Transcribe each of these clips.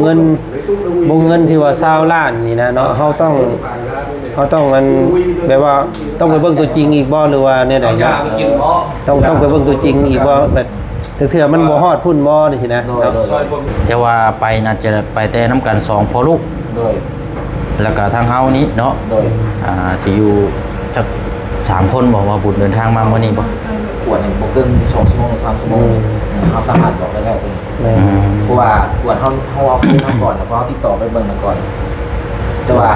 ເງິນ ວົງເງິນທີ່ວ່າຊາວລ້ານນີ້ນະເນາະ ເຮົາຕ້ອງ ເຮົາຕ້ອງອັນ ແບບວ່າຕ້ອງໄປເບິ່ງຕົວຈິງອີກບໍ່ ຫຼືວ່າແນວໃດເນາະ? ຕ້ອງ ຕ້ອງໄປເບິ່ງຕົວຈິງອີກບໍ່? ແບບ ເທື່ອມັນບໍ່ຮອດພຸ້ນບໍ່ ນີ້ຊີ້ນະ ໂດຍ ເນາະ ໂດຍ ໂດຍ ແຕ່ວ່າໄປ ໜ້າຈະໄປແຕ່ນຳກັນສອງພໍ່ລູກ ໂດຍ ແລ້ວກະທາງເຮົານີ້ເນາະ ໂດຍ ອ່າ ຊິຢູ່ຈັກສາມຄົນບໍ່ ວ່າບຸນເດີນທາງມາມື້ນີ້ບໍ່? ກວດນີ້ບໍ່ເກີນສອງຊົ່ວໂມງ ສາມຊົ່ວໂມງ ອືມ ເຮົາສາມາດບອກໄດ້ແລ້ວ ໂດຍ ແມ່ນ ອືມ ເພາະວ່າກວດເຮົາ ເຮົາເອົາຄືນເຮົາກ່ອນ ເພາະເຮົາຕິດຕໍ່ໄປເບິ່ງນຳກ່ອນ ແຕ່ວ່າ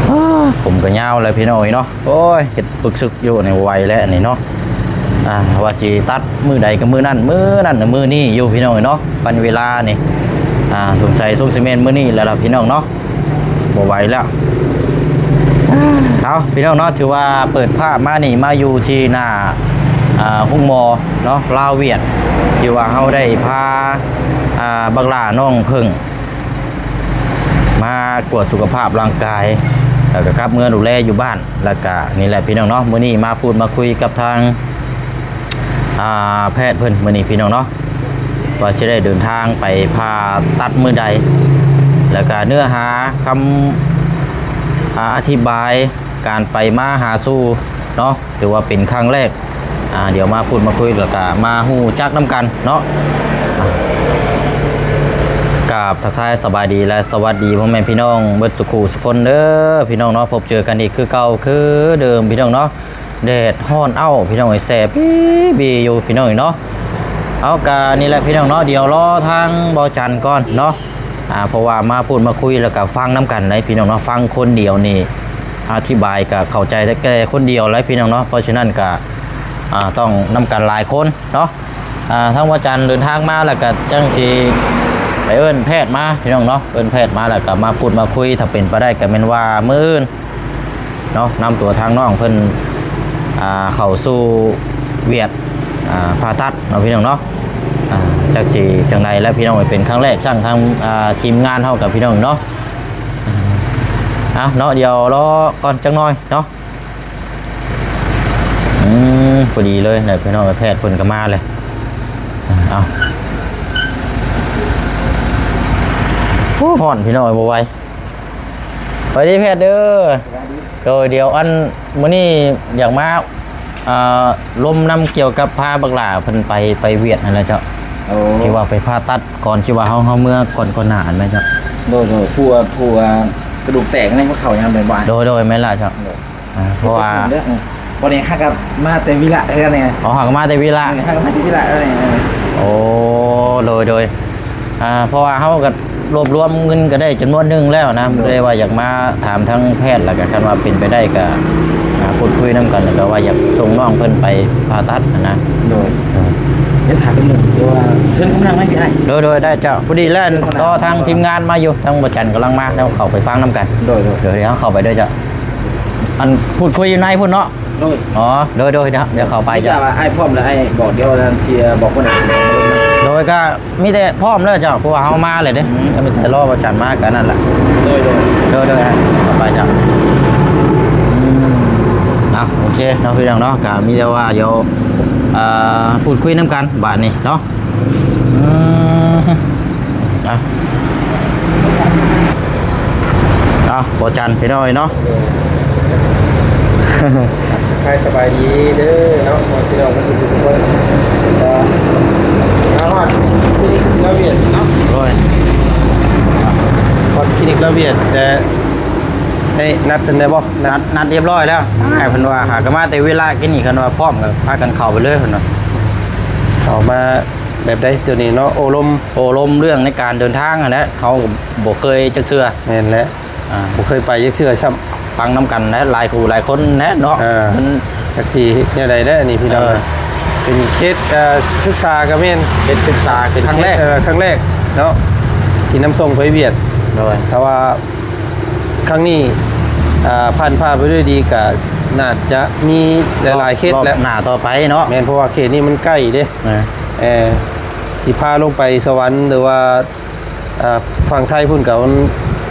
ອາ ຜົມກໍຍາວແລ້ວພີ່ນ້ອງເອີຍເນາະ ໂອ້ຍ ເຮັດປຶກຊຶກຢູ່ນີ້ ບໍ່ໄຫວແລ້ວນີ້ເນາະ ອາ ວ່າຊິຕັດມື້ໃດກໍມື້ນັ້ນ ມື້ນັ້ນມື້ນີ້ຢູ່ພີ່ນ້ອງເອີຍເນາະ ປັນເວລານີ້ ອາ ສົງໄສສົງຊິແມ່ນມື້ນີ້ແລ້ວລະພີ່ນ້ອງເນາະ ບໍ່ໄຫວແລ້ວ ເອົາ ພີ່ນ້ອງເນາະ ຖືວ່າເປີດພາບມານີ້ ມາຢູ່ທີ່ໜ້າ ອາ ໂຮງໝໍເນາະ ລາວຫວຽດ ທີ່ວ່າເຮົາໄດ້ພາ ອາ ບັກຫຼ້ານ້ອງເຜິ້ງ ມາກວດສຸຂະພາບຮ່າງກາຍ ແລ້ວກໍກັບເມືອດູແລຢູ່ບ້ານ ແລ້ວກໍນີ້ແຫຼະພີ່ນ້ອງເນາະ ມື້ນີ້ມາພູດມາຄຸຍກັບທາງ ອ່າ ແພດເພິ່ນມື້ນີ້ພີ່ນ້ອງເນາະ ວ່າຊິໄດ້ເດີນທາງໄປຜ່າຕັດມື້ໃດ ແລ້ວກະເນື້ອຫາຄຳ ອ່າ ອະທິບາຍການໄປມາຫາສູ່ເນາະ ຖືວ່າເປັນຄັ້ງແລກ ອ່າ ດຽວມາພູດມາຄຸຍ ແລ້ວກະມາຮູ້ຈັກນຳກັນເນາະ ກາບທັກທາຍສະບາຍດີ ແລະ ສະຫວັດດີພໍ່ແມ່ພີ່ນ້ອງເບິດສຸຂູສຸຄົນເດີພີ່ນ້ອງເນາະ ພົບເຈີກັນອີກຄືເກົ່າຄືເດີມພີ່ນ້ອງເນາະ. ແດດຮ້ອນເອົ້າພີ່ນ້ອງເອີຍ ແສບອີ່ບີຢູ່ພີ່ນ້ອງເອີຍເນາະ. ເອົາ ກະນີ້ແຫຼະພີ່ນ້ອງເນາະ ດຽວລໍທາງບໍ່ຈັນກ່ອນເນາະ ອ່າ ເພາະວ່າມາພູດມາຄຸຍ ແລ້ວກະຟັງນຳກັນໄດ໋ພີ່ນ້ອງເນາະ. ຟັງຄົນດຽວນີ້ອະທິບາຍກະເຂົ້າໃຈແຕ່ຄົນດຽວແຫຼະພີ່ນ້ອງເນາະ ເພາະສະນັ້ນກະ ອ່າ ຕ້ອງນຳກັນຫຼາຍຄົນເນາະ. ອ່າ ທາງບໍ່ຈັນເດີນທາງມາ ແລ້ວກະຈັ່ງຊິໄປເອີ້ນແພດມາພີ່ນ້ອງເນາະ ເອີ້ນແພດມາ ແລ້ວກະມາພູດມາຄຸຍ ຖ້າເປັນໄປໄດ້ກະແມ່ນວ່າມື້ອື່ນ ເນາະ ນຳຕົວທາງນ້ອງເພິ່ນ ອ່າ ເຂົ້າສູ່ວຽກ ອ່າ ຜ່າຕັດເນາະພີ່ນ້ອງເນາະ. ອ່າ ຈັກຊິຈັ່ງໃດແລ້ວພີ່ນ້ອງ ເປັນຄັ້ງແລກ ທັງ ອ່າ ທີມງານເຮົາກັບພີ່ນ້ອງເນາະ. ເອົາເນາະ ດຽວລໍກ່ອນຈັກໜ່ອຍເນາະ. ອືມ ພໍດີເລີຍແຫຼະພີ່ນ້ອງ ແພດເພິ່ນກໍມາເລີຍ. ເອົາ ໂອ້ ຮ້ອນພີ່ນ້ອງ ບໍ່ໄຫວ. ສະບາຍດີແພດເດີ. ໂດຍ ດຽວອັນມື້ນີ້ຢາກມາ ເອີ ລົມນຳກ່ຽວກັບພາບັກຫຼ້າເພິ່ນໄປ ໄປຫວຽດຫັ້ນແຫຼະເຈົ້າ. ໂອ້ ທີ່ວ່າໄປຜ່າຕັດກ່ອນ ທີ່ວ່າເຮົາ ເຮົາເມືອກ່ອນ ກ່ອນໜ້າຫັ້ນແຫຼະເຈົ້າ. ໂດຍ ໂດຍ ຜູ້ ຜູ້ກະດູກແຕກໃນຫົວເຂົ່າຍັງເປັນບໍ່? ໂດຍ ໂດຍ ແມ່ນລະເຈົ້າ. ໂດຍ ອ່າ ເພາະວ່າ ເອີ ວັນນີ້ຂ້າກໍມາແຕ່ວິລະຄືກັນນີ້. ອໍ ຂ້າກໍມາແຕ່ວິລະ. ເອີ ຂ້າກໍມາແຕ່ວິລະ ເອີ ໂອ້ ໂດຍ ໂດຍ ອ່າ ເພາະວ່າເຮົາກໍລວບລວມເງິນກໍໄດ້ຈຳນວນໜຶ່ງແລ້ວນະ ໂດຍ ກໍເລີຍວ່າຢາກມາຖາມທາງແພດ ແລ້ວກໍຄັນວ່າເປັນໄປໄດ້ກໍ ອ່າ ພູດຄຸຍນຳກັນ ແລ້ວກໍວ່າຢາກສົ່ງນ້ອງເພິ່ນໄປຜ່າຕັດຫັ້ນນະ. ໂດຍ ເອີ ດຽວຖາມເພິ່ນໜຶ່ງ ດຽວວ່າເຊີນເຂົ້າມານັ່ງໄວ້ພີ່ອ້າຍ. ໂດຍ ໂດຍ ໄດ້ເຈົ້າ. ພໍດີແລ້ວ ລໍທາງທີມງານມາຢູ່ ທາງບໍ່ຈັນກຳລັງມາ ດຽວເຂົ້າໄປຟັງນຳກັນ. ໂດຍ ໂດຍ ດຽວເຮົາເຂົ້າໄປເດີເຈົ້າ. ອັນ ພູດຄຸຍຢູ່ໃນພຸ້ນເນາະ. ໂດຍ ອໍ ໂດຍ ໂດຍ ດຽວເຂົ້າໄປ. ມີແຕ່ວ່າອ້າຍພ້ອມແລ້ວ ອ້າຍບອກ ດຽວເຊີຍບອກຄົນ. ໂດຍ ກໍມີແຕ່ພ້ອມແລ້ວເຈົ້າ ເພາະວ່າເຮົາມາແລ້ວເດ້. ອືມ ກໍມີແຕ່ລໍບໍ່ຈັນມາກໍນັ້ນແຫຼະ. ໂດຍ ໂດຍ ໂດຍ ໂດຍ ເຂົ້າໄປເຈົ້າ. ອືມ ອ່ະ ໂອເຄເນາະ ພີ່ນ້ອງເນາະ ກໍມີແຕ່ວ່າດຽວ ເອີ ພູດຄຸຍນຳກັນບາດນີ້ເນາະ. ອືມ ອ່ະ ອ່ະ ບໍ່ຈັນ ພີ່ນ້ອງເອີຍເນາະ. ໂດຍ ທັກທາຍສະບາຍດີເດີເນາະ ພີ່ນ້ອງເບິດທຸກໆຄົນ. ກໍມາຮອດຄລີນິກລາວຫວຽດເນາະ. ໂດຍ ຮອດຄລີນິກລາວຫວຽດ ແຕ່ໄດ້ນັດເພິ່ນໄດ້ບໍ່? ນັດ ນັດຮຽບຮ້ອຍແລ້ວ. ອ້າຍເພິ່ນວ່າຫາກໍມາແຕ່ເວລາກິນນີ້ ຄັນວ່າພ້ອມກໍພາກັນເຂົ້າໄປເລີຍເພິ່ນວ່າ. ເຂົ້າມາ ແບບໃດຕົວນີ້ເນາະ ໂອ້ລົມ ໂອ້ລົມເລື່ອງໃນການເດີນທາງຫັ້ນແຫຼະ ເຮົາກໍບໍ່ເຄີຍຈັກເທື່ອ. ແມ່ນແຫຼະ ອ່າ ບໍ່ເຄີຍໄປຈັກເທື່ອຊ້ຳ. ຟັງນຳກັນແຫຼະ ຫຼາຍຄູ່ຫຼາຍຄົນແຫຼະເນາະ. ເອີ ມັນຈັກຊິແນວໃດແຫຼະອັນນີ້ພີ່ນ້ອງ. ເອີ ເປັນເຂດ ເອີ ສຶກສາກໍແມ່ນ ເຂດສຶກສາ ເປັນຄັ້ງແລກ ເອີ ຄັ້ງແລກເນາະ ທີ່ນຳສົ່ງໄປຫວຽດ. ໂດຍ ຖ້າວ່າ ຄັ້ງນີ້ ອ່າ ຜ່ານຜ່ານໄປດ້ວຍດີ ກະໜ້າຈະມີຫຼາຍໆເຂດແລ້ວ ຮອບໜ້າຕໍ່ໄປເນາະ. ແມ່ນ ເພາະວ່າເຂດນີ້ມັນໃກ້ເດ້. ເອີ ເອີ ຊິພາລົງໄປສະຫວັນ ຫຼືວ່າ ອ່າ ຝັ່ງໄທພຸ້ນກະມັນ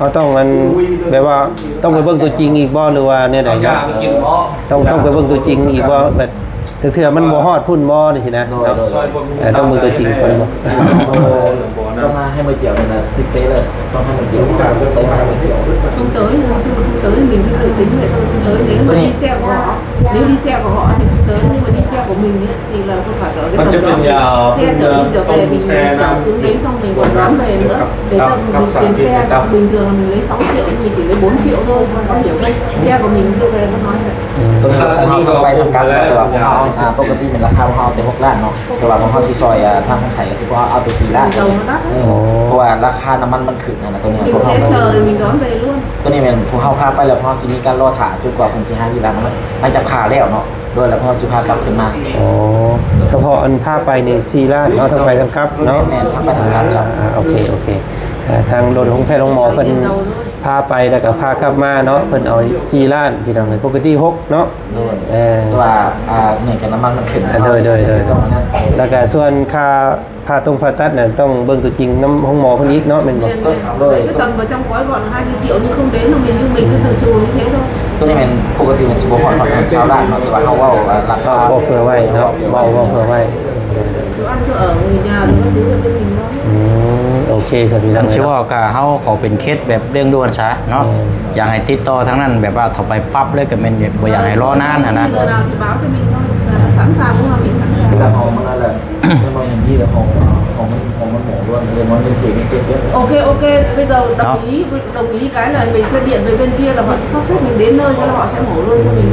ເຮົາຕ້ອງອັນ ແບບວ່າຕ້ອງໄປເບິ່ງຕົວຈິງອີກບໍ່ ຫຼືວ່າແນວໃດເນາະ? ຕ້ອງ ຕ້ອງໄປເບິ່ງຕົວຈິງອີກບໍ່? ແບບ ເທື່ອມັນບໍ່ຮອດພຸ້ນບໍ່ ຈັ່ງຊີ້ນະ ໂດຍ ເນາະ? ໂດຍ ເອີ ຕ້ອງເບິ່ງຕົວຈິງກ່ອນບໍ່? ຕ້ອງມາໃຫ້ມາຈຽວນີ້ນະ ຕິດເຕະເລີຍ ຕ້ອງໃຫ້ມາຈຽວ ເຕະມາໃຫ້ມາຈຽວ. Tuần tới, tuần tới mình cứ dự tính vậy thôi, tuần tới nếu mà đi xe của họ, nếu đi xe của họ thì tuần tới, nhưng mà đi xe của mình ấy, thì là không phải ở cái tầm đó. Xe chở đi chở về, mình chở xuống đấy xong mình còn đón về nữa. Để cho mình tiền xe, bình thường là mình lấy sáu triệu, mình chỉ lấy bốn triệu thôi, con có hiểu không? Xe của mình đưa về, con nói vậy. ຕົວນີ້ພວກເຮົາໄປທາງກັບເນາະ ແຕ່ວ່າພວກເຮົາ ອ່າ ປົກກະຕິແມ່ນລາຄາພວກເຮົາແຕ່ຫົກລ້ານເນາະ ແຕ່ວ່າພວກເຮົາຊິຊ່ອຍ ອ່າ ທາງຄົນໄທ ກໍຄືພວກເຮົາເອົາແຕ່ສີ່ລ້ານ. ເອີ ເພາະວ່າລາຄານ້ຳມັນມັນຂຶ້ນຫັ້ນນະ ຕົວນີ້ພວກເຮົາ ໂຕນີ້ແມ່ນພວກເຮົາພາໄປແລ້ວ ພວກເຮົາຊິມີການລໍຖ້າຈົນກວ່າເພິ່ນຊິຫາຢູ່ລາວ ຫຼັງຈາກຜ່າແລ້ວເນາະ ໂດຍ ແລ້ວພວກເຮົາຊິພາກັບຄືນມາ. ອໍ ສະເພາະອັນພາໄປນີ້ສີ່ລ້ານເນາະ ທັງໄປທັງກັບເນາະ? ແມ່ນ ທັງໄປທັງກັບ. ອ່າ ໂອເຄ ໂອເຄ. ອ່າ ທາງລົງແພດໂຮງໝໍເພິ່ນພາໄປ ແລ້ວກໍພາກັບມາເນາະ ເພິ່ນເອົາສີ່ລ້ານ ພີ່ນ້ອງເອີຍ ປົກກະຕິຫົກເນາະ. ໂດຍ ເອີ ແຕ່ວ່າ ອ່າ ເນື່ອງຈາກນ້ຳມັນມັນຂຶ້ນ ອ່າ ໂດຍ ໂດຍ ໂດຍ ແລ້ວກໍສ່ວນຄ່າຜ່າຕົງຜ່າຕັດນັ້ນ ຕ້ອງເບິ່ງຕົວຈິງນຳໂຮງໝໍເພິ່ນອີກເນາະ ແມ່ນບໍ່? ໂດຍ Cái tầm vào trong gói gọn là hai mươi triệu nhưng không đến là mình, nhưng mình cứ dự trù như thế thôi. ຕົວນີ້ແມ່ນປົກກະຕິມັນຊິບໍ່ຮອດ ຮອດຊາວລ້ານເນາະ ແຕ່ວ່າເຮົາເວົ້າວ່າລາຄາ ເວົ້າເພື່ອໄວ້ເນາະ ເວົ້າ ເວົ້າເພື່ອໄວ້. Chỗ ăn, chỗ ở, người nhà rồi các thứ là bên mình lo hết. ອືມ ໂອເຄ ສະ ພີ່ນ້ອງ ອັນຊິເວົ້າກະເຮົາຂໍເປັນເຄສແບບເລັ່ງດ່ວນຊະເນາະ. ອືມ ຢາກໃຫ້ຕິດຕໍ່ທາງນັ້ນ ແບບວ່າເຂົ້າໄປປັບເລີຍ ກໍແມ່ນບໍ່ຢາກໃຫ້ລໍນານຫັ້ນນະ. Bây giờ nào thì báo cho mình thôi, là sẵn sàng, lúc nào mình sẵn sàng. ແລ້ວເຮົາມັນນັ້ນແຫຼະ ແລ້ວມັນມີແລ້ວເຮົາ ເຮົາມັນ ເຮົາມັນໝໍລ້ວນເລີຍ ມັນເປັນເກມເກັບ. Ok, ok, bây giờ đồng ý, đồng ý cái là mình sẽ điện về bên kia là họ sẽ sắp xếp mình đến nơi, cho là họ sẽ mổ luôn cho mình.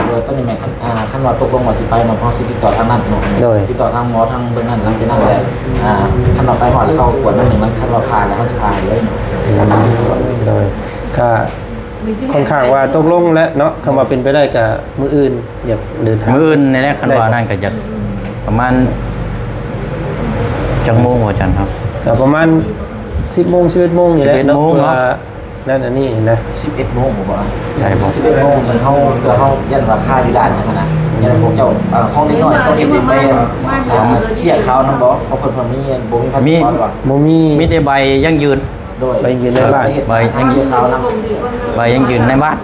ເອີ ຕອນນີ້ແມ່ນ ອ່າ ຄັນວ່າຕົກລົງວ່າຊິໄປເນາະ ເຮົາຊິຕິດຕໍ່ທາງນັ້ນເນາະ. ໂດຍ ຕິດຕໍ່ທາງໝໍທາງເບິ່ງນັ້ນ ຫຼັງຈາກນັ້ນແຫຼະ ອ່າ ຄັນວ່າໄປຮອດແລ້ວເຂົາກວດນຳນີ້ ມັນ ຄັນວ່າຜ່ານແລ້ວເຮົາຊິຜ່າໃຫ້ເລີຍ. ໂດຍ ກະ ຂ້ອນຂ້າງວ່າຕົກລົງແລ້ວເນາະ ຄັນວ່າເປັນໄປໄດ້ກະມື້ອື່ນຢາກເດີນທາງ. ມື້ອື່ນນີ້ແຫຼະ ຄັນວ່ານັ້ນກະຢາກປະມານຈັກໂມງ ອາຈານເນາະ? ກະປະມານສິບໂມງ ສິບເອັດໂມງນີ້ແຫຼະເນາະ ເພື່ອ ນັ້ນອັນນີ້ນະ ສິບເອັດໂມງບໍ່? ໄດ້ບໍ່? ສິບເອັດໂມງນີ້ເຮົາ ເພື່ອເຮົາຢ້ານວ່າຄາຢູ່ດ່ານຫັ້ນນະ ຢ້ານພວກເຈົ້າ ເອີ ຂອງເດັກນ້ອຍຕ້ອງເຮັດໃບ ເອີ ເຈ້ຍຂາວນຳບໍ່? ເພາະເພິ່ນ ເພິ່ນມີ ບໍ່ມີພາສປອດຫວາ? ບໍ່ມີ ມີແຕ່ໃບຢັ້ງຢືນ. ໂດຍ ໃບຢັ້ງຢືນໃນບ້ານ ໃບຢັ້ງຢືນ ເຈ້ຍຂາວນຳ ໃບຢັ້ງຢືນໃນບ້ານ.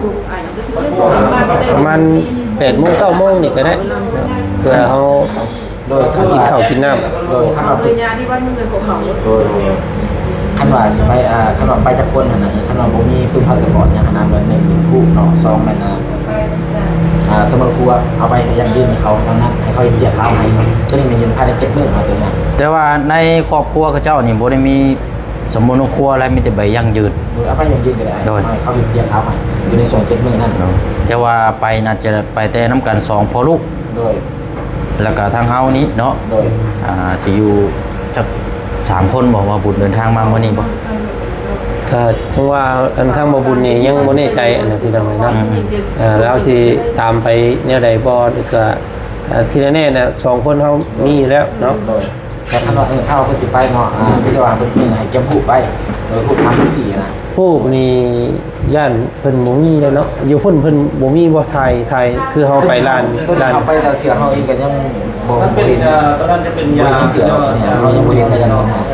ປະມານແປດໂມງ ເກົ້າໂມງນີ້ກໍໄດ້ ເພື່ອເຮົາ ໂດຍ ກິນເຂົ້າກິນນ້ຳ. ໂດຍ ຄັນວ່າ Người nhà đi bao nhiêu người hộ khẩu? ໂດຍ ໂດຍ ຄັນວ່າຊິໄປ ອ່າ ຄັນວ່າໄປຈັກຄົນຫັ້ນນະ ເອີ ຄັນວ່າບໍ່ມີປຶ້ມພາສປອດຫຍັງຫັ້ນນະ ແມ່ນໜຶ່ງຮູບເນາະ ສອງແມ່ນ ອ່າ ອ່າ ສະເໝີຄົວ ເອົາໃບຢັ້ງຢືນໃຫ້ເຂົາທາງນັ້ນ ໃຫ້ເຂົາເຮັດເຈ້ຍຂາວໃຫ້. ໂຕນີ້ແມ່ນຢູ່ພາຍໃນເຈັດມື້ເນາະ ໂຕນີ້. ແຕ່ວ່າໃນຄອບຄົວເຂົາເຈົ້ານີ້ບໍ່ໄດ້ມີສຳມະໂນຄົວ ແລະ ມີແຕ່ໃບຢັ້ງຢືນ. ໂດຍ ເອົາໃບຢັ້ງຢືນກໍໄດ້ ໂດຍ ໃຫ້ເຂົາເຮັດເຈ້ຍຂາວໃຫ້ ຢູ່ໃນຊ່ວງເຈັດມື້ນັ້ນ. ໂດຍ ແຕ່ວ່າໄປ ໜ້າຈະໄປແຕ່ນຳກັນສອງພໍ່ລູກ. ໂດຍ ແລ້ວກະທາງເຮົານີ້ເນາະ ໂດຍ ອ່າ ຊິຢູ່ຈັກສາມຄົນບໍ່ ວ່າບຸນເດີນທາງມາມື້ນີ້ບໍ່? ກະຖືວ່າອັນທາງບໍ່ບຸນນີ້ຍັງບໍ່ແນ່ໃຈອັນນັ້ນ ພີ່ນ້ອງເອີຍເນາະ. ອືມ ເອີ ລາວຊິຕາມໄປແນວໃດບໍ່ ຫຼືກະ ເອີ ທີ່ແນ່ໆນະ ສອງຄົນເຮົາມີຢູ່ແລ້ວເນາະ. ໂດຍ ແຕ່ຄັນວ່າ ເອີ ຖ້າວ່າເພິ່ນຊິໄປເນາະ ອ່າ ມີແຕ່ວ່າເພິ່ນໃຫ້ກຽມຮູບໄວ້ ເອີ ຮູບສາມ ສີ່ນະ. ຮູບນີ້ຢ້ານເພິ່ນບໍ່ມີແລ້ວເນາະ ຢູ່ພຸ້ນເພິ່ນບໍ່ມີບໍ່? ຖ່າຍ ຖ່າຍຄືເຮົາໄປລານ ຕົວນີ້ເຮົາໄປແຕ່ລະເທື່ອເຮົາເອງກໍຍັງບໍ່ ບໍ່ເຫັນ ຕົວນັ້ນຈະເປັນ ບໍ່ເຫັນເທື່ອ. ຕົວນີ້ເຮົາຍັງບໍ່ເຫັນເລີຍ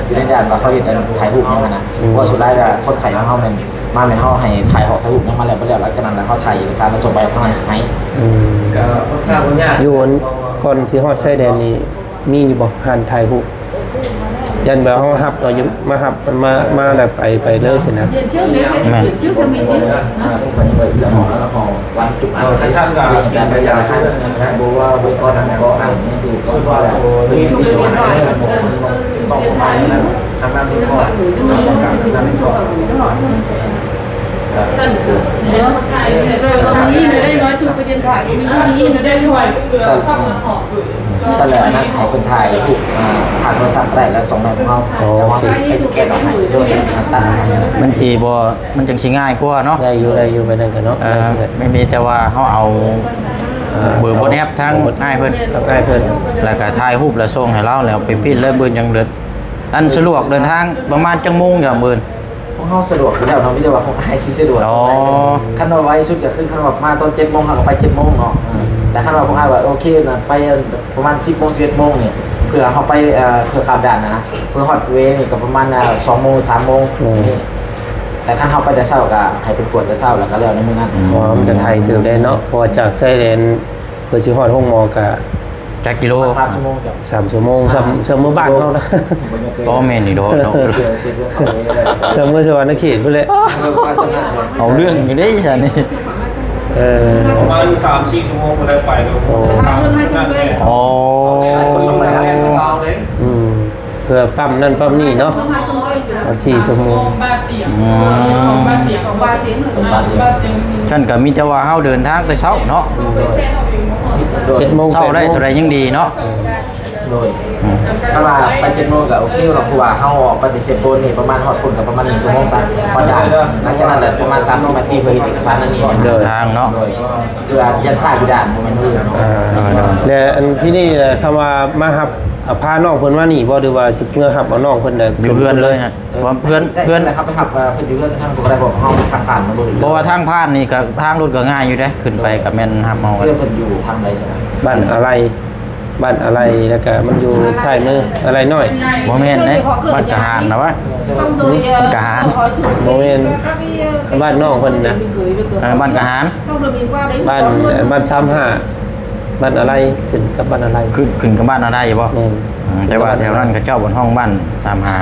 ຢູ່ໃນດ່ານວ່າເຂົາເຮັດອັນຖ່າຍຮູບຫຍັງຫັ້ນນະ. ອືມ ເພາະວ່າສ່ວນຫຼາຍກໍຄົນໄຂ້ຂອງເຮົາແມ່ນມາ ແມ່ນເຮົາໃຫ້ຖ່າຍ ເຮົາຖ່າຍຮູບຫຍັງມາແລ້ວ ແລ້ວຫຼັງຈາກນັ້ນແລ້ວເຮົາຖ່າຍເອກະສານແລ້ວສົ່ງໄປທາງນັ້ນໃຫ້. ອືມ ກໍຂ້ອນຂ້າງບໍ່ຍາກ ຢູ່ອັນ ກ່ອນຊິຮອດຊາຍແດນນີ້ ມີຢູ່ບໍ່ຮ້ານຖ່າຍຮູບ? ຢ້ານແບບເຮົາຮັບເອົາຢູ່ ມາຮັບ ມາ ມາແລ້ວໄປ ໄປເລີຍຊີ້ນະ. Điện trước đấy, hay là ແມ່ນ chuyển trước cho mình đi. ອ່າ ພວກເພິ່ນເປີດເລື່ອງຂອງເຮົາ ເຮົາວັນຈຸກ ເຮົາໄດ້ ເຮົາໄດ້ ເຮົາໄດ້ Điện thoại gửi cho mình, mình gửi cho họ, gửi cho họ. Rồi có mình nhìn ở đây nói chung cái điện thoại của mình, mình nhìn ở đây thôi. ຊັ້ນແຫຼະ ອັນນັ້ນໃຫ້ເພິ່ນຖ່າຍຮູບ ອ່າ ຜ່ານໂທລະສັບກໍໄດ້ ແລ້ວສົ່ງມາໃຫ້ພວກເຮົາ ໂອເຄ ແລ້ວເຮົາຊິໄປສະແກນອອກໃຫ້ ຫຼືວ່າຊິຕັດອອກໃຫ້. ມັນຊິບໍ່ ມັນຈັ່ງຊິງ່າຍກວ່າເນາະ. ໄດ້ຢູ່ ໄດ້ຢູ່ ໄປນັ້ນກໍເນາະ. ເອີ ໄດ້ຢູ່ ມີ ມີແຕ່ວ່າເຮົາເອົາ ອ່າ ເບີ ເອົາ ໂບແອັບທາງ ເອົາ ອ້າຍເພິ່ນ ທາງອ້າຍເພິ່ນ ແລ້ວກໍຖ່າຍຮູບແລ້ວສົ່ງໃຫ້ລາວ ແລ້ວໄປປຣິ້ນເລີຍ ເບິ່ງຈັ່ງເດີນ. ອັນສະດວກເດີນທາງປະມານຈັກໂມງ ຍາມມື້? ພວກເຮົາສະດວກຢູ່ແລ້ວເນາະ ມີແຕ່ວ່າພວກອ້າຍຊິສະດວກ. ອໍ ຄັນວ່າໄວສຸດກໍຄື ຄັນວ່າມາຕອນເຈັດໂມງ ເຮົາກໍໄປເຈັດໂມງເນາະ. ອືມ ແຕ່ຄັນວ່າພວກອ້າຍວ່າໂອເຄນະ ໄປປະມານສິບໂມງ ສິບເອັດໂມງນີ້ ເພື່ອເຮົາໄປ ເອີ ເພື່ອຂ້າມດ່ານນະ ເພື່ອຮອດເວນີ້ກໍປະມານ ອ່າ ສອງໂມງ ສາມໂມງ. ແມ່ນ ນີ້ ແຕ່ຄັນເຮົາໄປແຕ່ເຊົ້າກໍໃຫ້ເພິ່ນກວດແຕ່ເຊົ້າ ແລ້ວກໍແລ້ວໃນມື້ນັ້ນ. ອືມ ອໍ ມັນກໍໄກເຕີບໄດ້ເນາະ ເພາະວ່າຈາກຊາຍແດນເພື່ອຊິຮອດໂຮງໝໍກໍ ຈັກກິໂລ? ປະມານສາມຊົ່ວໂມງ. ສາມຊົ່ວໂມງ. ສ່ຳ ສ່ຳເມືອບ້ານເຮົານະ. ບໍ່ແມ່ນນີ້ດອກເນາະ. ສ່ຳເມືອສະຫວັນນະເຂດພຸ້ນແຫຼະ. ເອີ ເອົາເລື່ອງຢູ່ເດ້ຊະນີ້. ເອີ ປະມານສາມສີ່ຊົ່ວໂມງພຸ້ນແຫຼະໄປແລ້ວ. ໂອ້ ໂອ້ ອືມ ເພື່ອປ້ຳນັ້ນປ້ຳນີ້ເນາະ. ສີ່ຊົ່ວໂມງ. ອືມ ຊັ້ນກໍມີແຕ່ວ່າເຮົາເດີນທາງແຕ່ເຊົ້າເນາະ. ເຈັດໂມງ ເຊົ້າໄດ້ເທົ່າໃດຍັງດີເນາະ. ໂດຍ ອືມ ຄັນວ່າໄປເຈັດໂມງກໍໂອເຄເນາະ ເພາະວ່າເຮົາອອກໄປແຕ່ເຊໂປນນີ້ປະມານຮອດພຸ້ນກໍປະມານໜຶ່ງຊົ່ວໂມງຊະ ຮອດດ່ານ. ຫຼັງຈາກນັ້ນແຫຼະປະມານສາມສິບນາທີເພື່ອເຮັດເອກະສານນັ້ນນີ້. ໂດຍ ທາງເນາະ. ໂດຍ ເພື່ອຢ້ານຊ້າຢູ່ດ່ານ ບໍ່ແມ່ນອື່ນເນາະ. ອ່າ ແລະ ອັນທີ່ນີ້ແຫຼະ ຄຳວ່າມາຮັບ ອາ ພານ້ອງເພິ່ນມານີ້ບໍ່ ຫຼືວ່າຊິເມືອຮັບເອົານ້ອງເພິ່ນ ຢູ່ເຮືອນເລີຍ? ເອີ ເພື່ອນ ເພື່ອນ ເຮົາໄປຮັບວ່າເພິ່ນຢູ່ເຮືອນທາງບໍ່ໄດ້ ເພາະເຮົາທາງຜ່ານມັນບໍ່ໄດ້. ເພາະວ່າທາງຜ່ານນີ້ກໍ ທາງລົດກໍງ່າຍຢູ່ເດ້ ຂຶ້ນໄປກໍແມ່ນຮັບເຮົາ. ເພື່ອນເພິ່ນຢູ່ທາງໃດຊັ້ນນະ? ບ້ານອາໄລ ບ້ານອາໄລ ແລ້ວກໍມັນຢູ່ຊ້າຍມື ອາໄລນ້ອຍ. ບໍ່ແມ່ນເດ້ ບ້ານກະຫານນະວະ. ກະຫານ ບໍ່ແມ່ນ ບ້ານນ້ອງເພິ່ນນະ. ເອີ ບ້ານກະຫານ ບ້ານ ບ້ານສາມຫ້າ ບ້ານອາໄລ ຂຶ້ນກັບບ້ານອາໄລ. ຂຶ້ນ ຂຶ້ນກັບບ້ານອາໄລບໍ່? ແມ່ນ. ອືມ ແຕ່ວ່າແຖວນັ້ນເຂົາເຈົ້າບໍ່ຮ້ອງບ້ານສາມຫ້າ.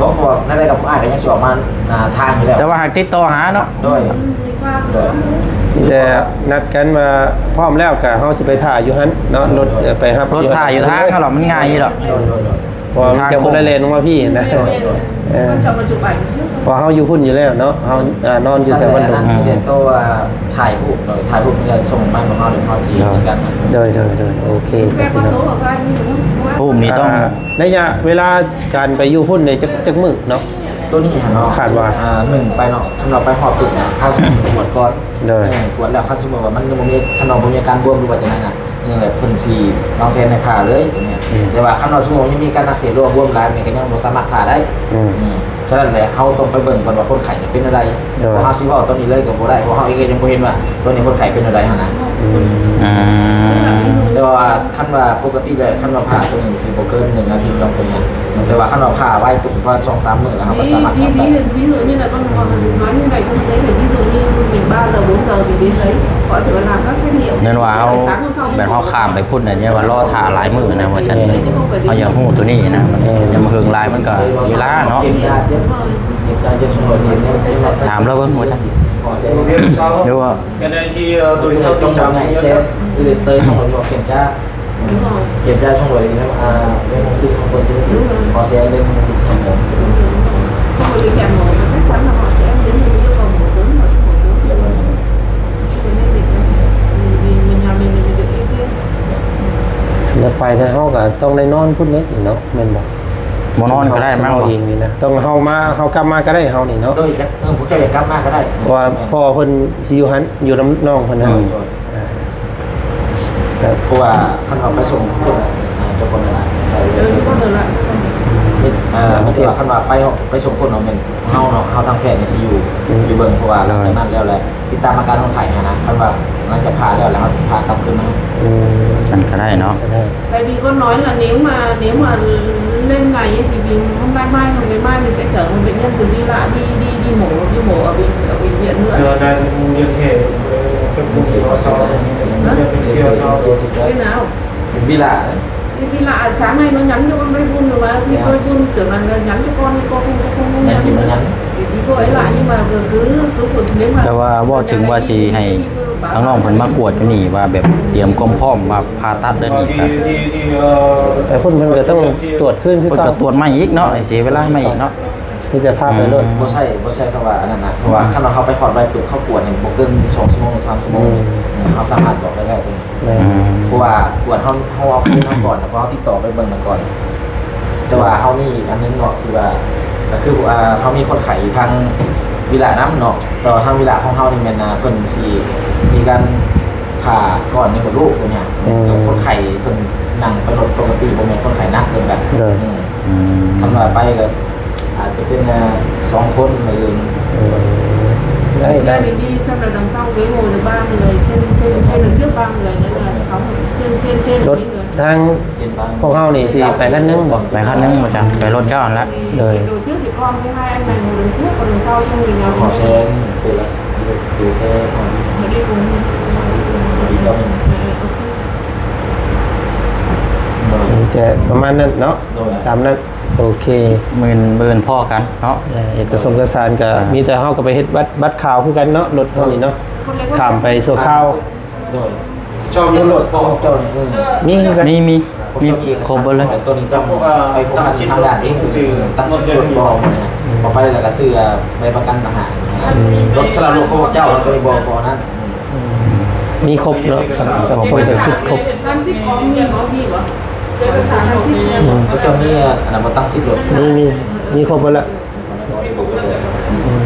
ບໍ່ ເພາະວ່ານັ້ນແຫຼະ ກັບອ້າຍກໍຍັງຊິອອກມາ ອ່າ ທາງຢູ່ແລ້ວ ແຕ່ວ່າຫາກຕິດຕໍ່ຫາເນາະ. ໂດຍ ໂດຍ ມີແຕ່ນັດກັນວ່າພ້ອມແລ້ວກໍເຮົາຊິໄປຖ້າຢູ່ຫັ້ນເນາະ. ລົດ ເອີ ໄປຮັບ ລົດຖ້າຢູ່ທາງຫັ້ນລະ ມັນງ່າຍຢູ່ດອກ. ໂດຍ ໂດຍ ໂດຍ ເພາະວ່າມັນຈະບໍ່ໄດ້ແລ່ນລົງມາພີ້ນະ. ເອີ ເພາະເຮົາຢູ່ພຸ້ນຢູ່ແລ້ວເນາະ ເຮົາ ອ່າ ນອນຢູ່ແຖວບ້ານດົງ. ມີແຕ່ໂຕ ອ່າ ຖ່າຍຮູບ ໂດຍ ຖ່າຍຮູບແລ້ວສົ່ງມາໃຫ້ເຮົາ ແລ້ວເຮົາຊິຈັດການ. ໂດຍ ໂດຍ ໂດຍ ໂອເຄ ຊັ້ນພີ່ນ້ອງ. ຮູບນີ້ຕ້ອງ ອ່າ ໄລຍະເວລາການໄປຢູ່ພຸ້ນນີ້ຈັກ ຈັກມື້ເນາະ? ໂຕນີ້ຫັ້ນເນາະ ຄາດວ່າ ອ່າ ໜຶ່ງໄປເນາະ ຄັນວ່າໄປຮອດປຸບ ເຮົາຊິກວດກ່ອນ. ໂດຍ ເອີ ກວດແລ້ວ ຄັນສົມມຸດວ່າມັນຍັງບໍ່ມີ ຄັນວ່າບໍ່ມີອາການບວມ ຫຼືວ່າຈັ່ງໃດນະ ຈັ່ງໃດເພິ່ນຊິວາງແຜນໃຫ້ຜ່າເລີຍຕົວນີ້. ອືມ ແຕ່ວ່າຄັນວ່າສົມມຸດວ່າຍັງມີການອັກເສບ ຫຼືວ່າບວມຫຼາຍນີ້ ກໍຍັງບໍ່ສາມາດຜ່າໄດ້. ອືມ ອືມ ສະນັ້ນແຫຼະ ເຮົາຕ້ອງໄປເບິ່ງກ່ອນວ່າຄົນໄຂ້ເປັນແນວໃດ. ໂດຍ ເພາະເຮົາຊິເວົ້າຕອນນີ້ເລີຍກໍບໍ່ໄດ້ ເພາະເຮົາເອງກໍຍັງບໍ່ເຫັນວ່າຕົວນີ້ຄົນໄຂ້ເປັນແນວໃດຫັ້ນນະ. ອືມ ອືມ ແຕ່ວ່າຄັນວ່າປົກກະຕິແລ້ວ ຄັນວ່າຜ່າຕົວນີ້ຊິບໍ່ເກີນໜຶ່ງອາທິດດອກຕົວນີ້. ແຕ່ວ່າຄັນວ່າຜ່າໄວປຸບ ປະມານສອງສາມມື້ແລ້ວ ເຮົາກໍສາມາດ Ví, ví, ví dụ như là con nói như này trong giấy này, ví dụ như mình ba giờ, bốn giờ mình đến đấy, họ sẽ làm các xét nghiệm. ແມ່ນວ່າເຮົາ Sáng hôm sau ແບບເຮົາຂ້າມໄປພຸ້ນນະ ແມ່ນວ່າລໍຖ້າຫຼາຍມື້ນະ ວ່າຊັ້ນ Ví dụ như không phải ເຮົາຢາກຮູ້ຕົວນີ້ນະ. ເອີ ຢ່າມາເຫິງຫຼາຍ ມັນກໍເວລາເນາະ. Kiểm tra trước, kiểm tra trước xong rồi thì sẽ ຖາມລາວເບິ່ງວ່າຊັ້ນ Họ sẽ ຫຼືວ່າ Cái này thì, ờ, tôi cho trong trong này sẽ gửi tới xong rồi họ kiểm tra. Đúng rồi. Kiểm tra xong rồi thì nó, à, lên hồ sơ của tôi. Đúng rồi. Họ sẽ lên một cái thẻ mổ. Đúng rồi, đúng rồi. Không có cái thẻ mổ mà chắc chắn là họ sẽ đến, mình yêu cầu mổ sớm, họ sẽ mổ sớm cho mình. Không có nhất định đâu. Mình, mình, mình nhà mình, mình được ưu tiên. ແລ້ວໄປແລ້ວເຮົາກໍຕ້ອງໄດ້ນອນພຸ້ນເດ້ເນາະ ແມ່ນບໍ່? ບໍ່ນອນກໍໄດ້ ເຮົາ ແມ່ນບໍ່? ເຮົາເອງນີ້ນະ ຕ້ອງເຮົາມາ ເຮົາກັບມາກໍໄດ້ ເຮົານີ້ເນາະ. ໂດຍ ເອີ ພວກເຈົ້າຢາກກັບມາກໍໄດ້ ເພາະວ່າພໍ່ເພິ່ນຊິຢູ່ຫັ້ນ ຢູ່ນຳນ້ອງເພິ່ນຫັ້ນ. ໂດຍ ໂດຍ ອ່າ ເພາະວ່າຄັນເຮົາໄປສົ່ງຄົນ ອ່າ ເຈົ້າຄົນນັ້ນນະ ໃຊ່ ເອີ ເຈົ້າຄົນນັ້ນນະ ເອີ ແຕ່ວ່າຄັນວ່າໄປ ໄປສົ່ງຄົນເນາະ ແມ່ນເຮົາເນາະ ເຮົາທາງແພດນີ້ຊິຢູ່ ອືມ ຢູ່ເບິ່ງ ເພາະວ່າ ໂດຍ ຫຼັງຈາກນັ້ນແລ້ວແຫຼະ ຕິດຕາມອາການຄົນໄຂ້ຫັ້ນນະ ຄັນວ່າຫຼັງຈາກຜ່າແລ້ວ ແລ້ວເຮົາຊິພາກັບຄືນມາ. ອືມ ຊັ້ນກໍໄດ້ເນາະ ກໍໄດ້. Tại vì con nói là nếu mà, nếu mà lên ngày ấy, thì vì hôm nay mai hoặc ngày mai mình sẽ chở một bệnh nhân từ Vĩ Lạ đi, đi, đi mổ, đi mổ ở bệnh, ở bệnh viện nữa. Giờ này mình liên hệ với các công ty họ sau, hả? Bên kia sau rồi. Bên nào? Bên Vĩ Lạ đấy. Bên Vĩ Lạ, sáng nay nó nhắn cho con vay vun rồi mà, thì vay vun tưởng là nhắn cho con, con không, con không nhắn nữa. Thì đi gọi lại, nhưng mà cứ, cứ, cứ, nếu mà ແຕ່ວ່າເວົ້າເຖິງວ່າຊິໃຫ້ ທາງນ້ອງເພິ່ນມາກວດຢູ່ນີ້ວ່າແບບຕຽມຄວາມພ້ອມວ່າຜ່າຕັດເດີນີ້ ກໍ ແຕ່ພຸ້ນເພິ່ນກໍຕ້ອງຕວດຄືນຄືເກົ່າ ເພິ່ນກໍຕວດໃໝ່ອີກເນາະ ເສຍເວລາໃໝ່ອີກເນາະ ມີແຕ່ພາໄປໂລດ ອືມ ບໍ່ໃຊ່ ບໍ່ໃຊ່ຄຳວ່າອັນນັ້ນນະ ເພາະວ່າ ອືມ ຄັນວ່າເຮົາໄປຮອດໄວປຶບ ເຮົາກວດນີ້ບໍ່ເກີນສອງຊົ່ວໂມງ ສາມຊົ່ວໂມງ ອືມ ເຮົາສາມາດບອກໄດ້ແລ້ວຕົວນີ້ ແມ່ນ ອືມ ເພາະວ່າກວດເຮົາ ເຮົາເອົາຄືນເຮົາກ່ອນນະ ເພາະເຮົາຕິດຕໍ່ໄປເບິ່ງນຳກ່ອນ ແຕ່ວ່າເຮົາມີອີກອັນໜຶ່ງເນາະ ທີ່ວ່າ ກໍຄື ອ່າ ເຮົາມີຄົນໄຂ້ຢູ່ທາງວິລະນຳເນາະ ແຕ່ວ່າທາງວິລະຂອງເຮົານີ້ແມ່ນ ອ່າ ເພິ່ນຊິມີການຜ່າກ້ອນໃນມົດລູກຕົວເນີ້ຍ ອືມ ແລ້ວຄົນໄຂ້ເພິ່ນນັ່ງໄປລົດປົກກະຕິ ບໍ່ແມ່ນຄົນໄຂ້ໜັກເກີນໄປ ໂດຍ ອືມ ອືມ ຄັນວ່າໄປກໍອາດຈະເປັນ ອ່າ ສອງຄົນ ມື້ອື່ນ ອືມ ໄດ້ ໄດ້ ໄດ້ ສຳລັບນຳເຊົາເວໂວໃນບ້ານເລີຍ ເຊັ່ນ ເຊັ່ນ ເຊັ່ນເລື່ອງເຊື່ອບາງເລີຍນັ້ນນະ ເຊົາ ເຊັ່ນ ເຊັ່ນ ເຊັ່ນ ລົດ ນີ້ເລີຍ ທາງພວກເຮົານີ້ຊິໄປຄັນໜຶ່ງບໍ່? ໄປຄັນໜຶ່ງບໍ່ຈັນ ໄປລົດເຈົ້າຫັ້ນລະ ໂດຍ ໂດຍ ເຊື່ອທີ່ກ່ອນ ໃຫ້ອັນໃໝ່ ໂດຍ ເຊື່ອ ໂດຍ ເຊົາ ເປັນລະ ໂດຍ ເຊື່ອ ເປັນລະ ໂດຍ ເຊື່ອ ເປັນລະ ເອີ ໂອເຄ ມີແຕ່ປະມານນັ້ນເນາະ ໂດຍ ຕາມນັ້ນ ໂອເຄ ມື້ອື່ນ ມື້ອື່ນພໍ້ກັນເນາະ ເອີ ເອກະສົງເອກະສານກະ ອ່າ ມີແຕ່ເຮົາກະໄປເຮັດບັດ ບັດຂາວຄືກັນເນາະ ລົດເຮົານີ້ເນາະ ຂ້າມໄປຊົ່ວຄາວ ໂດຍ ເຈົ້າມີລົດຂອງເຈົ້ານີ້ ເອີ ມີຄືກັນ ມີ ມີ ມີຄົບເບິດເລີຍ ໂຕນີ້ຕ້ອງໄປພົວພັນທາງດ້ານເອງ ຕັ້ງຊື່ລົດບໍ່ ອືມ ເອົາໄປແລ້ວກະຊື້ໃບປະກັນຕ່າງຫາກ ອືມ ລົດສຳລັບລົດຂອງເຈົ້າ ໂຕນີ້ບໍ່ ບໍ່ນັ້ນ ອືມ ມີຄົບເນາະ ຄົບ ຄົບ ຄົບ ເປັນຊຸດຄົບ ຕັ້ງສິບຂອງມີບໍ່ ມີບໍ່ ເອກະສານຕັ້ງສິບ ອືມ ເຈົ້າມີອັນນັ້ນບໍ່ ຕັ້ງສິບລົດ ມີ ມີ ມີຄົບເບິດລະ ອືມ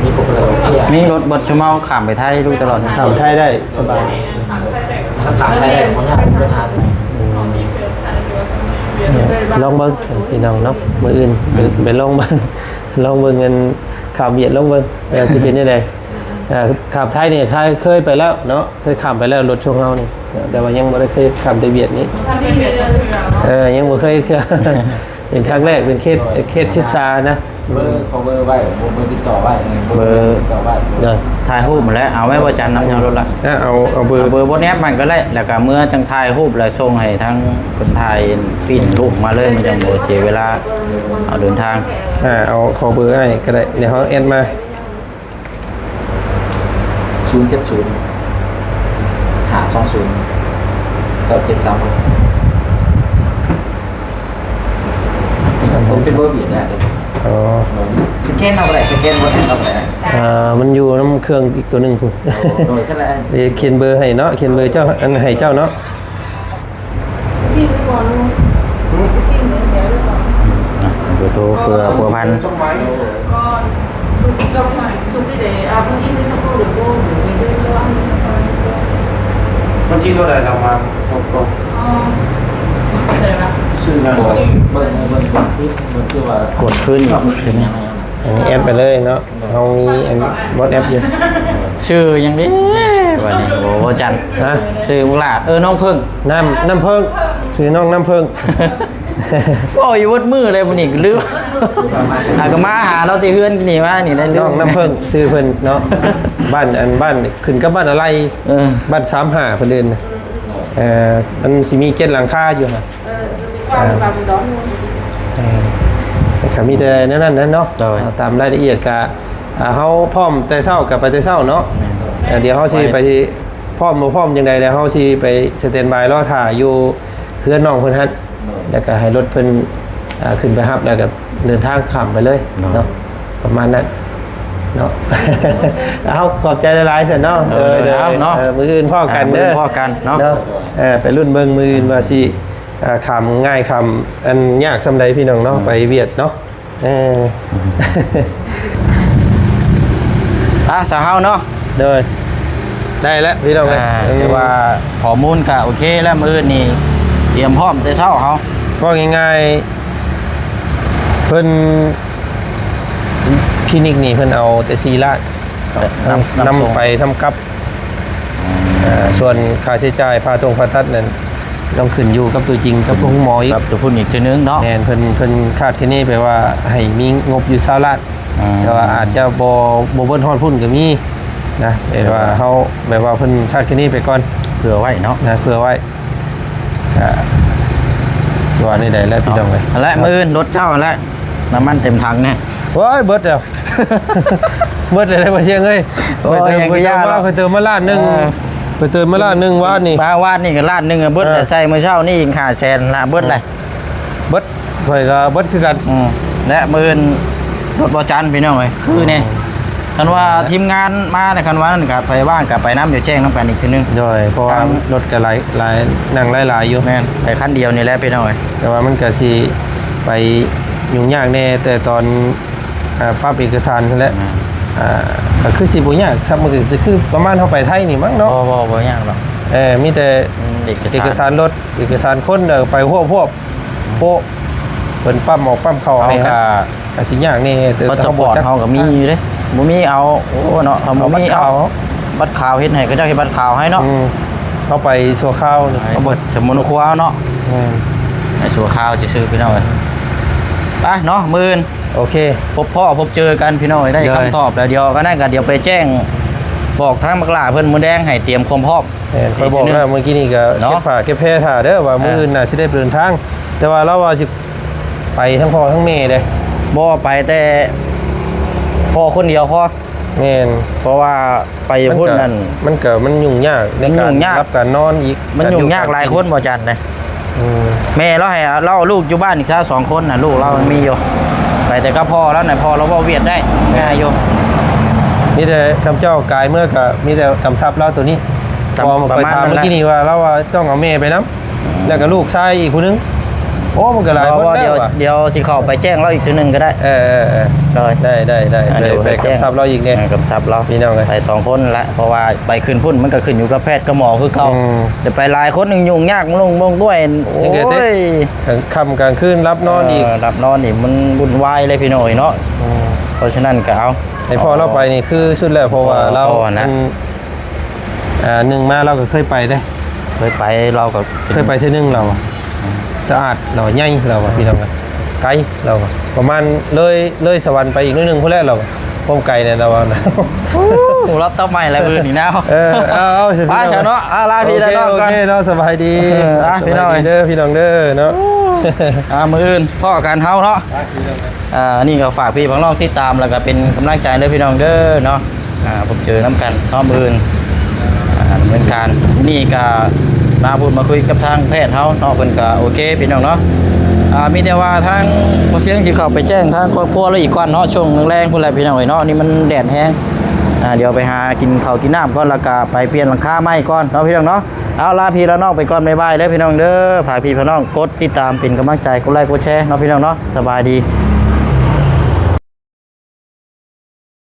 ມີຄົບເບິດລະ ໂອເຄ ມີລົດເບິດຊຸມເຮົາຂ້າມໄປໄທຢູ່ຕະຫຼອດ ຂ້າມໄທໄດ້ສະບາຍ ຂ້າມໄທໄດ້ບໍ່ຍາກ ອືມ ລອງເບິ່ງພີ່ນ້ອງເນາະ ມື້ອື່ນ ອືມ ໄປ ໄປລອງເບິ່ງ ລອງເບິ່ງອັນຂ້າມຫວຽດ ລອງເບິ່ງວ່າຊິເປັນແນວໃດ ອ່າ ຂ້າມໄທນີ້ເຄີຍ ເຄີຍໄປແລ້ວເນາະ ເຄີຍຂ້າມໄປແລ້ວລົດຊ່ວງເຮົານີ້ ແຕ່ວ່າຍັງບໍ່ໄດ້ເຄີຍຂ້າມໄປຫວຽດນີ້ ເອີ ຍັງບໍ່ເຄີຍເທື່ອ ເປັນຄັ້ງແລກ ເປັນເຄສ ເຄສສຶກສານະ ເບີ ຂໍເບີໄວ້ ເບີຕິດຕໍ່ໄວ້ ເບີຕິດຕໍ່ໄວ້ ໂດຍ ຖ່າຍຮູບຫັ້ນແຫຼະ ເອົາໄວ້ບໍ່ຈັນນຳເອົາໂລດລະ ເອົາ ເອົາເບີ ເອົາເບີ WhatsApp ມັນກໍໄດ້ ແລ້ວກໍເມື່ອຈັ່ງຖ່າຍຮູບ ແລ້ວສົ່ງໃຫ້ທາງເພິ່ນຖ່າຍ ປຣິ້ນຮູບມາເລີຍ ມັນຈັ່ງບໍ່ເສຍເວລາ ເອົາເດີນທາງ ອ່າ ເອົາ ຂໍເບີອ້າຍກໍໄດ້ ດຽວເຮົາແອັດມາ ສູນເຈັດສູນ ຫ້າສອງສູນ ເກົ້າເຈັດສາມຫົກ ເປັນເບີຫວຽດນະ ອໍ ສະແກນເອົາກໍໄດ້ ສະແກນບໍ່ແອັດເອົາກໍໄດ້ ອ່າ ມັນຢູ່ນຳເຄື່ອງອີກຕົວໜຶ່ງພຸ້ນ ໂດຍ ຊັ້ນແຫຼະ ເອີ ຂຽນເບີໃຫ້ເນາະ ຂຽນເບີເຈົ້າ ອັນໃຫ້ເຈົ້າເນາະ ທີ່ໄວ້ກ່ອນ ທີ່ເໝືອນແບບໄວ້ກ່ອນ ອ່ະ ເບີໂທເພື່ອພົວພັນ ກ່ອນ ທຸກ ທຸກທີ່ໄດ້ ອ່າ ເພິ່ນອີກເປັນສະໂພກ ຫຼື ໂກ ຫຼື ເປັນເຈົ້າ ເຈົ້າ ອັນນີ້ ອັນນີ້ ວັນທີເທົ່າໃດລະມາຄົບກໍ ອໍ ເທົ່າໃດລະ ຊື້ງານ ເບິ່ງ ເບິ່ງ ເບິ່ງຄື ເບິ່ງຄືວ່າ ກວດຄືນອີກ ເປັນຫຍັງ ອັນນີ້ແອັດໄປເລີຍເນາະ ເຮົາມີອັນ WhatsApp ຢູ່ ຊື່ຫຍັງເດ້ບັດນີ້ ໂອ້ ບໍ່ຈັນ ຮະ ຊື່ບັກຫຼ້າ ເອີ ນ້ອງເພິ່ງ ນ້ຳ ນ້ຳເພິ່ງ ຊື່ນ້ອງນ້ຳເພິ່ງ ເວົ້າຢູ່ເບິດມື້ເລີຍມື້ນີ້ລືມ ຫາກໍມາຫາລາວແຕ່ເຮືອນນີ້ ມານີ້ແຫຼະ ນ້ອງນ້ຳເພິ່ງ ຊື່ເພິ່ນເນາະ ບ້ານ ອັນ ບ້ານຂຶ້ນກັບບ້ານອາໄລ ເອີ ບ້ານສາມຫ້າເພິ່ນເອີ້ນ ເອີ ມັນຊິມີເຈັດຫຼັງຄາຢູ່ຫັ້ນ ເອີ ມີຄວາມ ອ່າ ບາງດອນ ເອີ ກໍມີແຕ່ແນວນັ້ນແຫຼະເນາະ ໂດຍ ເອົາຕາມລາຍລະອຽດກະ ອ່າ ເຮົາພ້ອມແຕ່ເຊົ້າກໍໄປແຕ່ເຊົ້າເນາະ ແມ່ນ ເອີ ດຽວເຮົາຊິໄປ ພ້ອມບໍ່ພ້ອມຈັ່ງໃດ ແລ້ວເຮົາຊິໄປສະແຕນບາຍລໍຖ້າຢູ່ເຮືອນນ້ອງເພິ່ນຫັ້ນ ໂດຍ ແລ້ວກໍໃຫ້ລົດເພິ່ນ ອ່າ ຂຶ້ນໄປຮັບ ແລ້ວກໍເດີນທາງຂ້າມໄປເລີຍ ໂດຍ ເນາະ ປະມານນັ້ນເນາະ ເອົາ ຂອບໃຈຫຼາຍໆຊັ້ນເນາະ ເອີ ເອີ ເດີ ເອົາເນາະ ເອີ ມື້ອື່ນພໍ້ກັນເດີ ອ່າ ມື້ອື່ນພໍ້ກັນເນາະ ເນາະ ເອີ ໄປລຸ້ນເບິ່ງມື້ອື່ນວ່າຊິ ອ່າ ຂ້າມງ່າຍ ຂ້າມອັນຍາກສ່ຳໃດພີ່ນ້ອງເນາະ ອືມ ໄປຫວຽດເນາະ ເອີ ອ່າ ສາວເຮົາເນາະ ໂດຍ ໄດ້ແລ້ວພີ່ນ້ອງເອີຍ ອ່າ ເອີ ຖືວ່າຂໍ້ມູນກະໂອເຄແລ້ວ ມື້ອື່ນນີ້ຕຽມພ້ອມແຕ່ເຊົ້າເຮົາ ເວົ້າງ່າຍໆ ເພິ່ນ ຄລີນິກນີ້ເພິ່ນເອົາແຕ່ສີ່ລ້ານ ນຳ ນຳ ນຳສົ່ງ ໄປນຳກັບ ອືມ ເອີ ສ່ວນຄ່າໃຊ້ຈ່າຍ ຜ່າຕົງຜ່າຕັດນັ້ນ ຕ້ອງຂຶ້ນຢູ່ກັບຕົວຈິງ ກັບໂຮງໝໍອີກ ກັບຕົວພຸ້ນອີກເທື່ອໜຶ່ງເນາະ ແມ່ນ ເພິ່ນ ເພິ່ນຄາດຄະເນໄປວ່າໃຫ້ມີງົບຢູ່ຊາວລ້ານ ອືມ ແຕ່ວ່າອາດຈະບໍ່ ບໍ່ເບິດຮອດພຸ້ນກໍມີນະ ແບບວ່າເຮົາ ແບບວ່າເພິ່ນຄາດຄະເນໄປກ່ອນ ເຜື່ອໄວ້ເນາະ ນະ ເຜື່ອໄວ້ ກໍຊິວ່າແນວໃດແຫຼະພີ່ນ້ອງເອີຍ ຫັ້ນແຫຼະ ມື້ອື່ນລົດເຈົ້າຫັ້ນແຫຼະ ນ້ຳມັນເຕັມຖັງແນ່ ໂອ້ຍ ເບິດແລ້ວ ເບິດແລ້ວ ບໍ່ຊຽງເອີຍ ໂອ້ຍ ຂ້ອຍເຕີມ ຂ້ອຍເຕີມມາລ້ານໜຶ່ງ ເອີ ຂ້ອຍເຕີມມາລ້ານໜຶ່ງວານນີ້ ມາວານນີ້ກໍລ້ານໜຶ່ງ ເບິດແລ້ວ ເອີ ໃສ່ມື້ເຊົ້ານີ້ອີກຫ້າແສນລະ ເບິດແລ້ວ ເບິດ ຂ້ອຍກໍເບິດຄືກັນ ອືມ ແລະ ມື້ອື່ນລົດບໍ່ຈັນພີ່ນ້ອງເອີຍ ຄືແນ່ ຄັນວ່າທີມງານມາ ຄັນວ່ານັ້ນກໍໄປວ່າງກໍໄປນຳ ດຽວແຈ້ງນຳກັນອີກເທື່ອໜຶ່ງ ໂດຍ ເພາະວ່າລົດກໍຫຼາຍ ຫຼາຍ ນັ່ງຫຼາຍໆຢູ່ ແມ່ນ ໄປຄັນດຽວນີ້ແຫຼະພີ່ນ້ອງເອີຍ ແຕ່ວ່າມັນກໍຊິໄປຫຍຸ້ງຍາກແດ່ ແຕ່ຕອນ ອ່າ ປັບເອກະສານຫັ້ນແຫຼະ ແມ່ນ ອ່າ ກໍຄືຊິບໍ່ຍາກ ມັນກໍຊິຄືປະມານເຮົາໄປໄທນີ້ມັ້ງເນາະ ບໍ່ ບໍ່ ບໍ່ຍາກດອກ ເອີ ມີແຕ່ ອືມ ເອກະສານ ເອກະສານລົດ ເອກະສານຄົນ ແລ້ວໄປຮວບໆ ໂປະ ເພິ່ນປ້ຳອອກປ້ຳເຂົ້າໃຫ້ ເຮົາກໍ ກໍຊິຍາກແດ່ ແຕ່ພາສປອດເຮົາກໍມີຢູ່ເດ້ ບໍ່ມີເອົາ ໂອ້ເນາະ ເຮົາບໍ່ມີເອົາ ເອົາບັດຂາວ ບັດຂາວເຮັດໃຫ້ ເຂົາເຈົ້າເຮັດບັດຂາວໃຫ້ເນາະ ອືມ ເຮົາໄປຊົ່ວຄາວ ໃຫ້ ເອົາບັດສຳມະໂນຄົວເນາະ ແມ່ນ ໃຫ້ຊົ່ວຄາວຊື່ໆ ພີ່ນ້ອງເອີຍ ໄປເນາະ ມື້ອື່ນ ໂອເຄ ພົບພໍ້ພົບເຈີກັນ ພີ່ນ້ອງເອີຍ ໄດ້ ໂດຍ ຄຳຕອບແລ້ວ ດຽວກໍນັ້ນກໍດຽວໄປແຈ້ງບອກທາງບັກຫຼ້າເພິ່ນ ມື້ແລງໃຫ້ຕຽມຄວາມພ້ອມ ແມ່ນ ຂ້ອຍບອກແລ້ວ ມື້ກີ້ນີ້ກໍ ເນາະ ເກັບຜ້າເກັບແພຖ້າເດີ ວ່າ ອ່າ ມື້ອື່ນໜ້າຊິໄດ້ເດີນທາງ ແຕ່ວ່າລາວວ່າຊິໄປທັງພໍ່ທັງແມ່ເດ້ ບໍ່ ໄປແຕ່ພໍ່ຄົນດຽວພໍ ແມ່ນ ເພາະວ່າໄປຢູ່ພຸ້ນນັ້ນ ມັນກໍ ມັນຫຍຸ້ງຍາກໃນການ ມັນຫຍຸ້ງຍາກ ຮັບການນອນອີກ ມັນຫຍຸ້ງຍາກ ການຢູ່ການກິນ ຫຼາຍຄົນບໍ່ຈັນເດ້ ອືມ ແມ່ລາວໃຫ້ລາວເອົາລູກຢູ່ບ້ານອີກຊະສອງຄົນນະ ລູກລາວມັນມີຢູ່ ໄປແຕ່ກັບພໍ່ລາວນະ ພໍ່ລາວເວົ້າຫວຽດໄດ້ ແມ່ນ ງ່າຍຢູ່ ມີແຕ່ຄຳເຈົ້າກາຍເມືອກໍມີແຕ່ກຳຊັບລາວໂຕນີ້ ກຳ ປະມານນັ້ນແຫຼະ ເມື່ອກີ້ນີ້ວ່າລາວວ່າຕ້ອງເອົາແມ່ໄປນຳ ແລ້ວກໍລູກຊາຍອີກຜູ້ໜຶ່ງ ໂອ້ ມັນກໍຫຼາຍຄົນແລ້ວ ດຽວ ດຽວຊິເຂົ້າໄປແຈ້ງລາວອີກເທື່ອໜຶ່ງກໍໄດ້ ເອີໆໆ ໂດຍ ໄດ້ໆໆ ອ່າ ໄດ້ ດຽວໄປແຈ້ງ ໄປກຳຊັບລາວອີກແດ່ ເອີ ກຳຊັບລາວ ພີ່ນ້ອງເອີຍ ໄປສອງຄົນລະ ເພາະວ່າໄປຂຶ້ນພຸ້ນມັນກໍຂຶ້ນຢູ່ກັບແພດກັບໝໍຄືເກົ່າ ອືມ ແຕ່ໄປຫຼາຍຄົນຫຍຸ້ງຍາກ ໂອ້ຍ ຈັ່ງໃດເດ້ ຄ່ຳກາງຄືນຫຼັບນອນອີກ ເອີ ຫຼັບນອນນີ້ມັນວຸ່ນວາຍເລີຍ ພີ່ນ້ອງເອີຍເນາະ ອືມ ເພາະສະນັ້ນກໍເອົາ ໃຫ້ພໍ່ລາວໄປນີ້ຄືສຸດແລ້ວ ເພາະວ່າລາວ ພໍ່ນະ ອືມ ອ່າ ໜຶ່ງມາລາວກໍເຄີຍໄປເດ້ ເຄີຍໄປ ລາວກໍເຄີຍໄປເທື່ອໜຶ່ງລາວ ອືມ ສະອາດລາວ ໃຫຍ່ລາວ ພີ່ນ້ອງ ໄກລາວ ປະມານເລີຍ ເລີຍສະຫວັນໄປອີກໜ້ອຍໜຶ່ງພຸ້ນແຫຼະລາວ ຄວາມໄກແຫຼະລາວນະ ໂອ້ ຮັບຕັບໃໝ່ແລ້ວມື້ນີ້ນະ ເອີ ເອົາໆ ໄປຊະເນາະ ອາ ລາພີ່ລານ້ອງກ່ອນ ໂອເຄເນາະ ສະບາຍດີ ເອີ ອ່າ ພີ່ນ້ອງເອີຍ ເດີພີ່ນ້ອງເດີເນາະ ອ່າ ມື້ອື່ນພໍ້ກັນເຮົາເນາະ ອ່າ ອັນນີ້ກໍຝາກພີ່ຝາກນ້ອງຕິດຕາມ ແລ້ວກໍເປັນກຳລັງໃຈເດີພີ່ນ້ອງເດີເນາະ ອ່າ ພົບເຈີນຳກັນເນາະ ມື້ອື່ນ ອ່າ ດຳເນີນການ ມື້ນີ້ກໍມາພູດມາຄຸຍກັບທາງແພດເຮົາເນາະ ເພິ່ນກໍໂອເຄພີ່ນ້ອງເນາະ ອ່າ ມີແຕ່ວ່າທາງພໍ່ຊຽງຊິເຂົ້າໄປແຈ້ງທາງຄອບຄົວລາວອີກກ່ອນເນາະ ຊ່ວງແລງໆພຸ້ນແຫຼະພີ່ນ້ອງເອີຍເນາະ ນີ້ມັນແດດແຮງ ອ່າ ດຽວໄປຫາກິນເຂົ້າກິນນ້ຳກ່ອນ ແລ້ວກໍໄປປ່ຽນຫຼັງຄາໃໝ່ກ່ອນເນາະພີ່ນ້ອງເນາະ ເອົາ ລາພີ່ລານ້ອງໄປກ່ອນ ບາຍບາຍເດີພີ່ນ້ອງເດີ ຝາກພີ່ຝາກນ້ອງກົດຕິດຕາມເປັນກຳລັງໃຈ ກົດໄລກົດແຊເນາະພີ່ນ້ອງເນາະ ສະບາຍດີ.